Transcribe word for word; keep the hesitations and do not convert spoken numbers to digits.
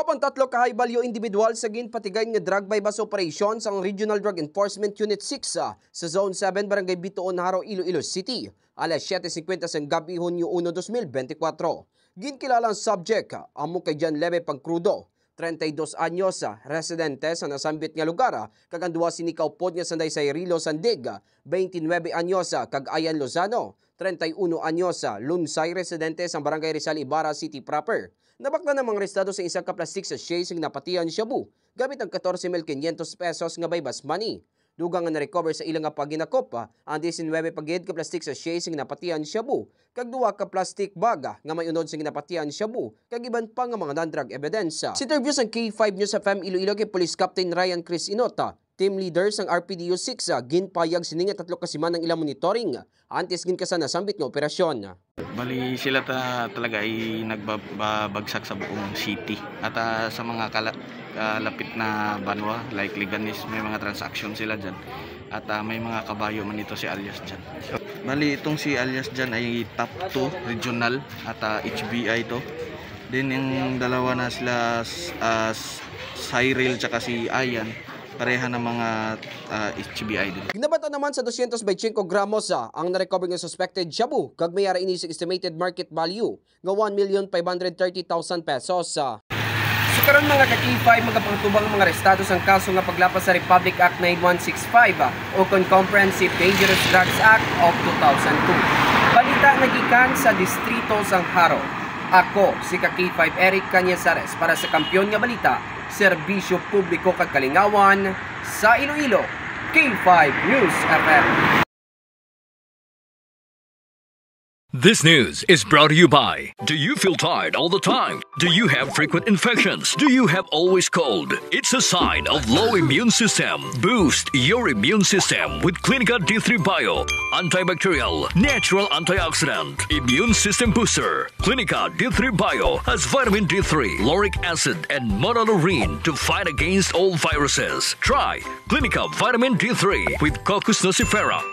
Ang tatlo ka high value individual sa ginpatigayon nga drug buy-bust operation sang Regional Drug Enforcement Unit six, ah, sa Zone seven, Barangay Bituon, Jaro, Iloilo City, alas siete cincuenta sang gabi, Hunyo uno, dos mil benti kwatro. Ginkilala ang subject, ah, amo kay John Leve Pangcrudo, treinta y dos anyos, ah, residente sa nasambit nga lugar, ah, kag ang duha sini ka upod nga sanday sa Cirilo Sandig, ah, veintinuebe anyos, ah, kag Ayan Lozano, treinta y uno anyos, ah, Lunsay, residente sa Barangay Rizal Ibarra City proper. Nabaklan ang mga arestado sa isa ka plastic sachet sing napatihan shabu gamit ang catorce mil quinientos pesos nga buy-bust money. Dugang nga na-recover sa ila nga paginakop, ah, ang diecinuebe pa gid ka plastic sachet sing napatihan shabu kag duha ka plastic bag, ah, nga may unod sing napatihan shabu kag iban pa nga mga non-drug evidence. Sa interview sang K five News F M Iloilo kay Police Captain Ryan Chris Inota, team leader sang R P D U six, ah, ginpahayag sini nga tatlo ka semana ang ilang monitoring antes ginkasa nasambit nga operasyon. Bali, sila ta talaga ay nagbabagsak sa buong city at, ah, sa mga kala- kalapit na banwa, like Leganes, may mga transaksyon sila dyan. At, ah, may mga kabayo man ito si alias dyan. Bali, itong si alias dyan ay top two regional at, ah, H B I to. Then, yung dalawa na sila, s- ah, s- Cyril tsaka si Ayan, pareha ng mga, ah, H B I din. Ginabata naman sa dosyentos benti singko gramos, ah, ang na-recover nga suspected shabu, kag may ara ini sa estimated market value nga one million five hundred thirty thousand pesos, ah. Sa karon, mga ka-K five, magapangtubang ang mga arestado sang kaso nga paglapas sa Republic Act nine one six five, ah, o kon Comprehensive Dangerous Drugs Act of two thousand two. Balita nga gikan sa distrito sang Jaro. Ako si ka-K five Eric Cañazares para sa Kampiyon nga Balita, Serbisyo Publiko kag Kalingawan sa Iloilo, K five News F M. This news is brought to you by. Do you feel tired all the time? Do you have frequent infections? Do you have always cold? It's a sign of low immune system. Boost your immune system with Clinica D three Bio. Antibacterial, natural antioxidant, immune system booster. Clinica D three Bio has vitamin D three, lauric acid, and monolaurin to fight against all viruses. Try Clinica Vitamin D three with Cocos nucifera.